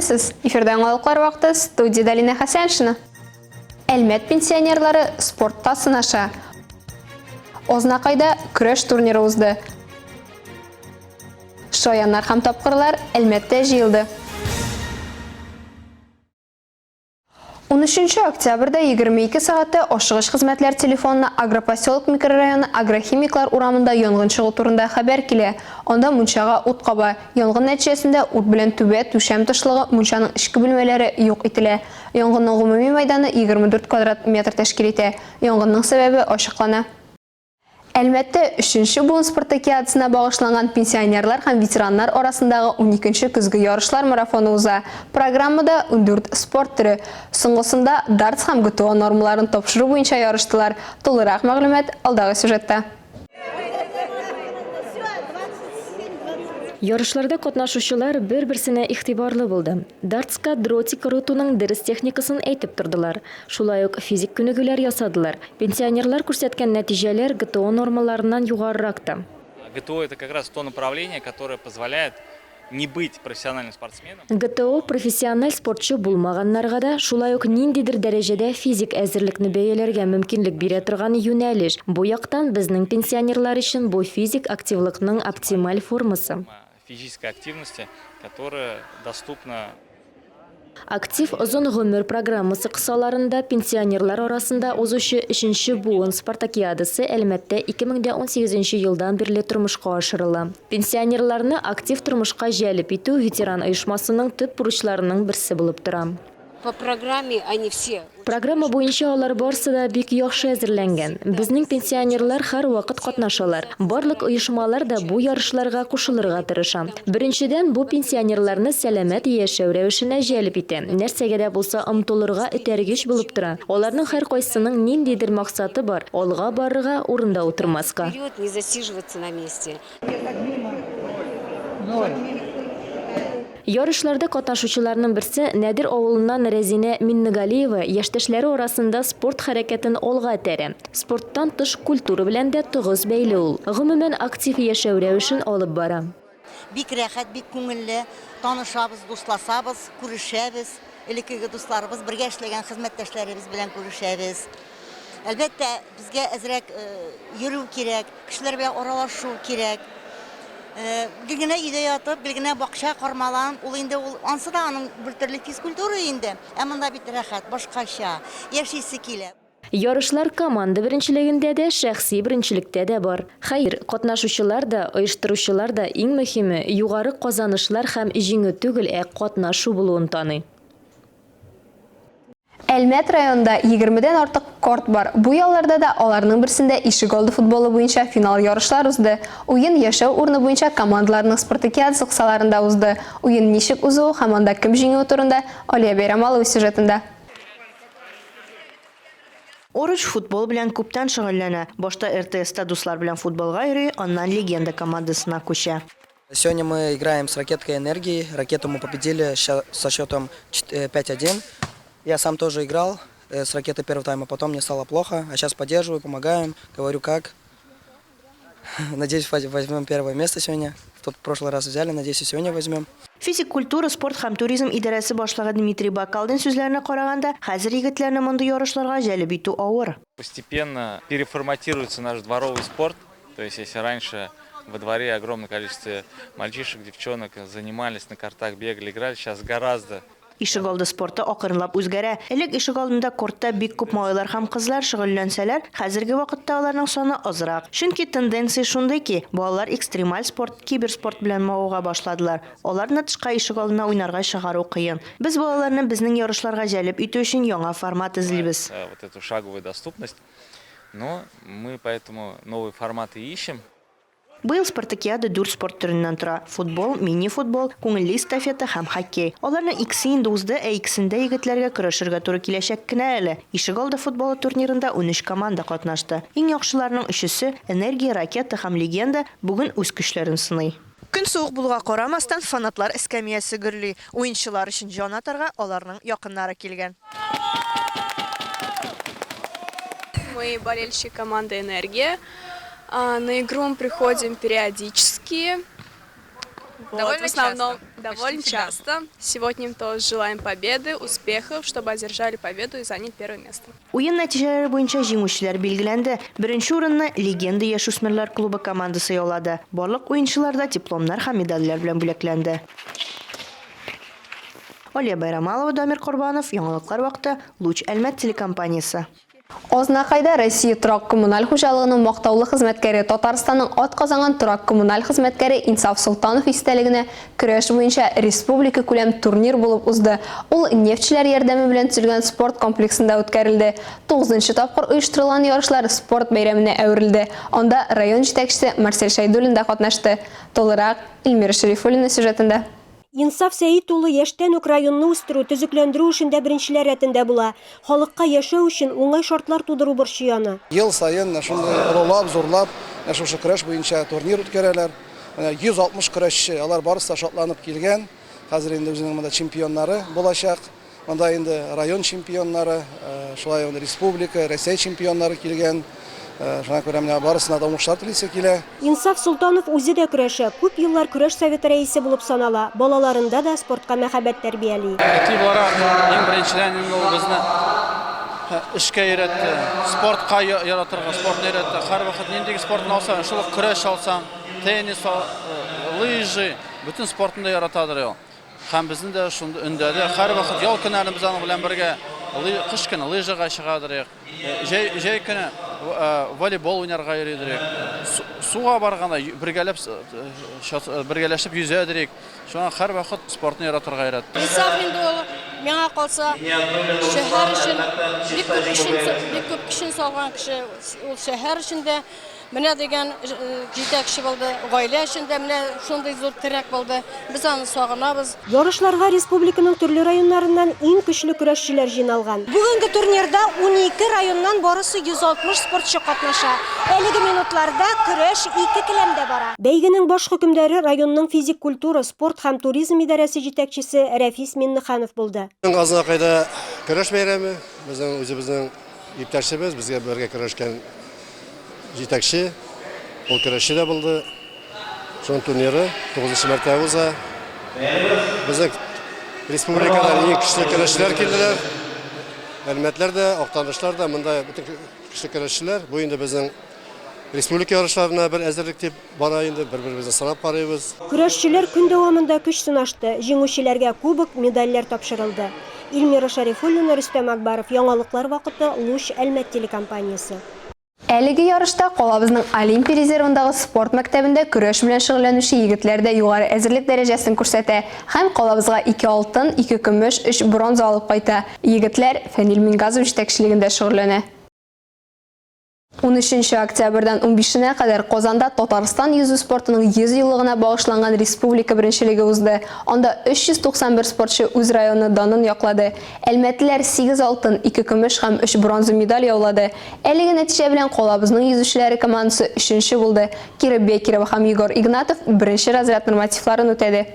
Исәнмесез! Эфирда яңалыклар вакыты, студиядә Лина Хәсәншина. Әлмәт пенсионерлары спортта сынаша. Ознакайда көрәш турниры узды. Шаяннар һәм тапкырлар Әлмәттә җыелды. 13 октябрьдә 22 сәгатьтә ашыгыч хезмәтләр телефонына Агропоселок микрорайоны Агрохимиклар урамында янгын чыгу турында хәбәр килә. Анда мунчага ут каба. Янгын нәтиҗәсендә ут белән түбә, түшәм тышлыгы, мунчаның эчке бүлмәләре юк ителә. Янгынның гомуми мәйданы 24 квадрат метр тәшкил итә. Янгынның сәбәбе ачыклана. Әлмәттә өченче буын спартакиадасына багышланган пенсионерлар һәм ветераннар арасындагы уникенче көзге ярышлар марафоны уза. Программада ундүрт спорт төре. Соңгысында дартс һәм ГТО нормаларын тапшыру буенча ярыштылар. Тулырак мәгълүмат алдагы сюжетта. Ярышларда катнашучылар бер-берсенә игътибарлы булды. Дартска дротик ротуның дөрес техникасын әйтеп тордылар. Шулай ук физик күнегүләр ясадылар. Пенсионерлар күрсәткән нәтиҗәләр ГТО нормаларыннан югарырак та. ГТО, это как раз то направление, которое позволяет не быть профессиональным спортсменом. ГТО профессиональ спортчы булмаганнарга да, шулай ук ниндидер дәрәҗәдә физик әзерлекне бәяләргә мөмкинлек бирә торган юнәлеш. Бу яктан безнең пенсионерлар өчен бу физик активлыкның оптималь формасы. Физической активности, которая доступна. Актив озын гомер программасы кысаларында пенсионерлар арасында узучы өченче буын спартакиадасы Әлмәттә 2018 елдан бирле тормышка ашырыла. Пенсионерларны актив тормышка җәлеп итү ветеран оешмасының төп бурычларының берсе булып тора. По программе они все. Программа буенча алар барсы да бик яхшы әзерләнгән. Безнең пенсионерлар һәрвакыт катнашалар. Барлык оешмалар да бу ярышларга кушылырга тырыша. Беренчедән, бу пенсионерларны сәламәт яшәү рәвешенә җәлеп итә, нәрсәгә дә булса омтылырга этәргеч булып тора. Аларның һәркайсының ниндидер максаты бар, алга барырга, урында утырмаска. Вперед, не засиживаться на месте. Ярышларда катнашучыларның берсе, Нәдер авылыннан Рәзинә Миннегалиева яшьтәшләре арасында спорт хәрәкәтен алга этәрә. Спорттан тыш культура белән дә тыгыз бәйле ул. Гомумән, актив яшәү рәвешен алып бара. Бик рәхәт, бик күңелле. Танышабыз, дусласабыз, күрешәбез. Элеккеге дусларыбыз, бергә эшләгән хезмәттәшләребез белән күрешәбез. Әлбәттә, безгә әзрәк йөрү кирәк, кешеләр белән аралашу кирәк. Гел генә өйдә ятып, гел генә бакча кармаланып, ул инде ул ансы да аның бер төрле физкультура инде. Ә монда бит рәхәт, башкача, яшисе килә. Ярышлар команда беренчелегендә дә, шәхси беренчелектә дә бар. Хәер, катнашучылар да, оештыручылар да иң мөһиме, югары казанышлар һәм җиңү түгел, ә катнашу булуын таный. Әлмәт районында егермедән артык корт бар. Бу ялларда да аларның берсендә ишегалды футболы буенча финал ярышлар узды. Уен яшәү урыны буенча командаларның спартакиадасы кысаларында узды. Уен ничек узуы һәм анда кем җиңүе турында Алия Бәйрәмалова сюжетында. Орыч футбол белән күптән шөгыльләнә. Башта РТСта дуслар белән футболга йөри, аннан Легенда командасына күчә. Сегодня мы играем с Ракеткой Энергией. Ракету мы победили со счетом 5-1. Я сам тоже играл с Ракетой первый тайм, а потом мне стало плохо. А сейчас поддерживаю, помогаем, говорю как. Надеюсь, возьмем первое место сегодня. В тот прошлый раз взяли, надеюсь, и сегодня возьмем. Физик культура, спорт һәм туризм идарәсе башлыгы Дмитрий Бакалдин сүзләренә караганда, хәзер егетләрне мондый ярышларга җәлеп итү авыр. Постепенно переформатируется наш дворовый спорт. То есть, если раньше во дворе огромное количество мальчишек, девчонок занимались на кортах, бегали, играли, сейчас гораздо Ишегалды спорты акрынлап үзгәрә. Элек ишегалдында кортта бик күп малайлар һәм кызлар шөгыльләнсәләр, хәзерге вакытта аларның саны азрак. Чөнки тенденция шундый ки, балалар экстремаль спорт, киберспорт белән мавыга башладылар. Аларны тышка ишегалдына уйнарга чыгару кыен. Без балаларны безнең ярышларга җәлеп итү өчен яңа формат эзлибез. Вот эту шаговую доступность. Но мы поэтому новые форматы ищем. Быел спартакиада дүрт спорт төреннән тора, футбол, мини-футбол, күңелле эстафета һәм хоккей. Аларның икесе инде узды, ә икесендә егетләргә көрәшергә туры киләчәк кенә әле. Ишегалды футболы турнирында унөч команда катнашты. Иң яхшыларның өчесе, Энергия, Ракета һәм Легенда, бүген үз көчләрен сыный. Көн суык булуга карамастан, фанатлар эскәмиясе гөрли. Уенчылар өчен җан атарга аларның якыннары килгән. Мы болельщики команды Энергия. На игру мы приходим периодически. Довольно в основном, часто. Довольно часто. Сегодня им тоже желаем победы, успехов, чтобы одержали победу и заняли первое место. Уен нәтиҗәләре буенча җиңүчеләр билгеләнде. Беренче урынны Легенда яшүсмерләр клубы командасы яулады. Барлык уенчылар да дипломнар һәм медальләр белән бүләкләнде. Алия Байрамалова, Дамир Корбанов, Яңалыклар вакыты, Луч Әлмәт телекомпаниясе. Азнакайда Россия торак-коммуналь хуҗалыгының мактаулы хезмәткәре, Татарстанның атказанган торак-коммуналь хезмәткәре Инсаф Солтанов истәлегенә көрәш буенча республикакүләм турнир булып узды. Ул нефтьчеләр ярдәме белән төзелгән спорт комплексында үткәрелде. Тугызынчы тапкыр оештырылган ярышлар спорт бәйрәменә әверелде. Анда район җитәкчесе Марсель Шәйдуллин да катнашты. Тулырак, Эльмира Шәрифуллина сюжетында. Инсаф Сәет улы яшьтән үк районны үстерү, төзекләндерү эшендә беренчеләр рәтендә була. Халыкка яшәү өчен уңай шартлар тудыру борчый аны. Ел саен менә шундый олылап, зурлап менә шушы көрәш буенча турнир үткәрәләр. Менә 160 көрәшче, алар барысы да шатланып килгән. Хәзер инде үзенең монда чемпионнары булачак. Монда инде район чемпионнары, шулай ук республика, Рәсәй чемпионнары килгән. Шуңа күрә менә барысына да уңышлар телисе килә. Инсаф Солтанов үзе дә көрәшә, күп еллар көрәш советы рәисе булып санала, балаларында да спортка мәхәббәт тәрбияли. Әти буларак, иң беренчедән инде ул безне эшкә өйрәтте, спортка яратырга, спортны өйрәтте. Һәрвакыт нинди спортны алсаң, шул ук көрәш алсаң, теннис, лыжи, бөтен спортны да яратадыр ул. Һәм безне дә шунда өндәде. Һәрвакыт ял көннәрен без аның белән бергә кыш көне лыжага чыгадырык, җәй, җәй көне волейбол уйнарга йөридерек. Суга барганда бергәләп бергәләшеп йөзәдерек. Шуңа һәрвакыт спортны яратырга өйрәтте. Инсаф инде ул, миңа калса, шәһәр өчен бик күп көчен, бик күп көчен салган кеше. Ул шәһәр өчен дә Менә дигән җитәкче булды, гаилә өчен дә менә шундый зур терәк булды. Без аны сагынабыз. Ярышларга республиканың төрле районнарыннан иң көчле көрәшчеләр җыйналган. Бүгенге турнирда 12 районнан барысы 160 спортчы катнаша. Әлеге минутларда көрәш ике келәмдә бара. Бәйгенең баш хөкемдары районның физик культура, спорт һәм туризм идарәсе җитәкчесе Рәфис Миннеханов булды. Безнең Азнакайда көрәш бәйрәме, безнең үзебезнең Иптәшебез, безгә бергә көрәшкән җитәкче, ул көрәшче дә булды. Шуның турниры 9 мәртәбә уза. Безнең республикадан иң көчле көрәшчеләр килделәр. Әлмәтләр дә, Актанышлар да, монда бөтен көчле көрәшчеләр. Бу инде безнең республика ярышларына бер әзерлек дип бара инде, бер-беребезне сынап карыйбыз. Көрәшчеләр көн дәвамында көч сынашты, җиңүчеләргә кубок, медальләр тапшырылды. Илмира Шәрифуллина, Рөстәм Акбаров, Яңалыклар вакыты, Луч, Әлмәт телекомпаниясе. Әлеге ярышта калабызның Олимпия резервындагы спорт мәктәбендә көрәш белән шөгыльләнүче егетләр дә югары әзерлек дәрәҗәсен күрсәтә һәм калабызга ике алтын, ике көмеш, өч бронза алып кайта. Егетләр Фәнил Мингазов җитәкчелегендә шөгыльләнә. Унөченче октябрьдән унбишенә кадәр Казанда Татарстан йөзү спортының 100 еллыгына багышланган республика беренчелеге узды. Анда 391 спортчы үз районы данын яклады. Әлмәтлеләр сигез алтын, ике көмеш һәм өч бронза медаль яулады. Әлеге нәтиҗә белән калабызның йөзүчеләре командасы өченче булды. Кира Бекерова һәм Егор Игнатов беренче разряд нормативларын үтәде.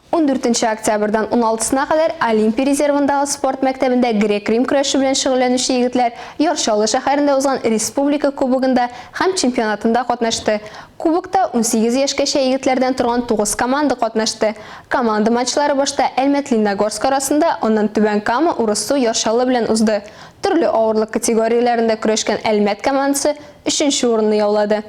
Ундүртенче октябрьдән уналтысына кадәр Олимпия резервындагы спорт мәктәбендә грек-рим көрәше белән шөгыльләнүче егетләр Яр Чаллы шәһәрендә узган республика кубогында һәм чемпионатында катнашты. Кубокта 18 яшькәчә егетләрдән торган тугыз команда катнашты. Команда матчлары башта Әлмәт-Лениногорск арасында, аннан Түбән Кама, Урыссу, Яр Чаллы белән узды. Төрле авырлык категорияләрендә көрәшкән Әлмәт командасы өченче урынны яулады.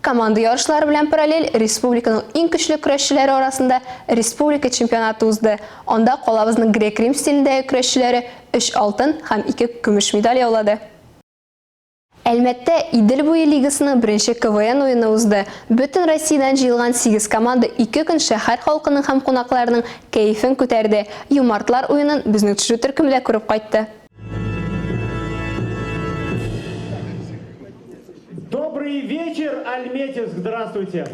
Команда ярышлары белән параллель республиканың иң көчле көрәшчеләре арасында республика чемпионаты узды. Анда калабызның грек-рим стилендәге көрәшчеләре өч алтын һәм ике көмеш медаль яулады. Әлмәттә Идел буе лигасының беренче КВН уены узды. Бөтен Россиядән җыелган сигез команда ике көн шәһәр халкының һәм кунакларының кәефен күтәрде. Юмартлар уенын безнең төшерү төркеме дә күреп кайтты. Добрый вечер, Альметьевск, здравствуйте!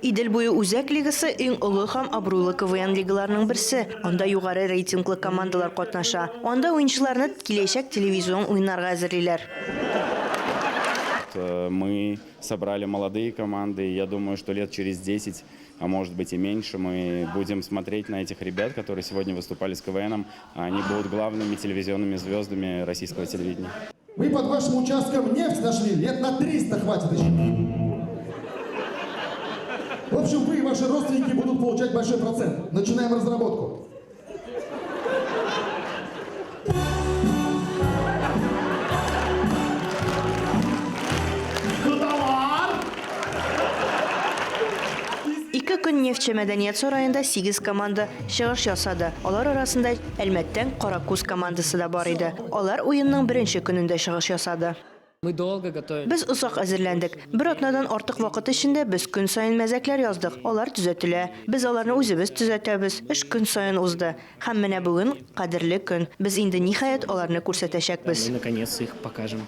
Идел буе үзәк лигасы иң олы һәм абруйлы КВН лигаларының берсе. Анда югары рейтинглы командалар катнаша. Анда уенчыларны киләчәк телевизион уеннарга әзерлиләр. Мы собрали молодые команды, и я думаю, что лет через 10 а может быть и меньше, мы будем смотреть на этих ребят, которые сегодня выступали с КВНом, а они будут главными телевизионными звездами российского телевидения. Мы под вашим участком нефть нашли, лет на 300 хватит еще. В общем, вы и ваши родственники будут получать большой процент. Начинаем разработку. Ике көн Нефтьче мәдәният сараенда сигез команда чыгыш ясады. Алар арасында Әлмәттән Каракүз командасы да бар иде. Алар уенның беренче көнендә чыгыш ясады. Мы долго готовились. Без озак әзерләндек. Бер атнадан артык вакыт эчендә без көн саен мәзәкләр яздык, алар төзәтелә. Без аларны үзебез төзәтәбез. Эш көн саен узды. Һәм менә бүген, кадерле көн. Без инде, ниһаять, аларны күрсәтәчәкбез. Мы наконец их покажем.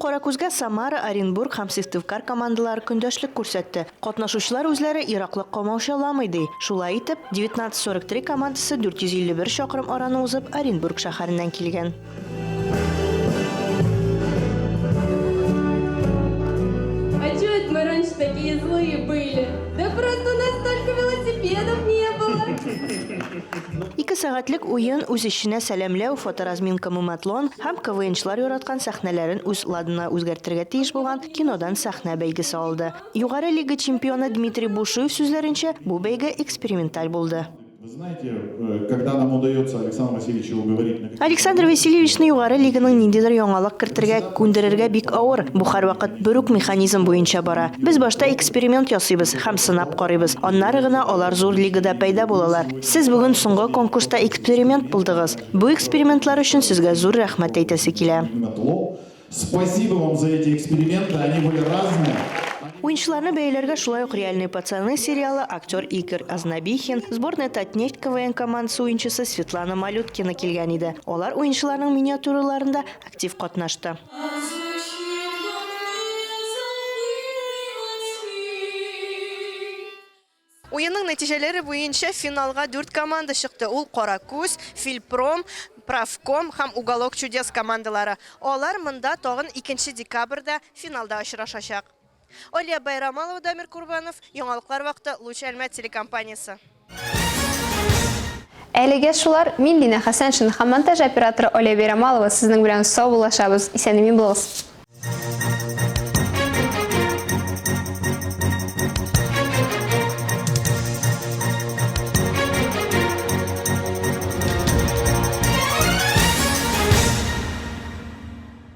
Каракүзгә Самара, Оренбург һәм Сыктывкар командалары көндәшлек күрсәтте. Катнашучылар үзләре ераклык комаучаламый, ди. Шулай итеп, 1943 командасы 451 чакрым араны узып, Оренбург шәһәреннән килгән. А чё это мы раньше такие злые были? Да просто у нас столько велосипедов не было. Ике сәгатьлек уен үз эченә сәламләү, фоторазминка муматлон һәм КВНчылар яраткан сәхнәләрен үз ладына үзгәртергә тиеш булган кинодан сәхнә бәйгесе алды. Югары лига чемпионы Дмитрий Бушуев сүзләренчә, бу бәйге эксперименталь булды. Вы знаете, э, когда нам удается Александра Васильевича уговорить на Александр Васильевичны югары лиганың ниндидер яңалык кертергә, күндерергә бик авыр. Бу һәрвакыт бер үк механизм буенча бара. Без башта эксперимент ясыйбыз һәм сынап карыйбыз. Аннары гына алар зур лигада пәйда булалар. Сез бүген соңгы конкурста эксперимент булдыгыз. Бу экспериментлар өчен сезгә зур рәхмәт әйтәсе килә. Спасибо вам за эти эксперименты, они были разные. Уенчыларны бәяләргә шулай ук Реальные пацаны сериалы, актер Игорь Ознобихин, Сборная Татнефть КВН командасы уенчысы Светлана Малюткина килгән иде. Алар уенчыларның миниатюраларында актив катнашты. Уенның нәтиҗәләре буенча финалга дүрт команда чыкты. Ул Каракүз, Фильпром, Правком һәм Уголок чудес командалары. Алар монда тагын икенче декабрьдә финалда очрашачак. Алия Байрамалова, Дамир Курбанов, Яңалыклар вакыты, Луч Әлмәт телекомпаниясе. Әлегә шулар, мин Лина Хәсәншина һәм монтаж операторы Оля Бәйрамалова сезнең белән саубуллашабыз. Исән-имин булыгыз.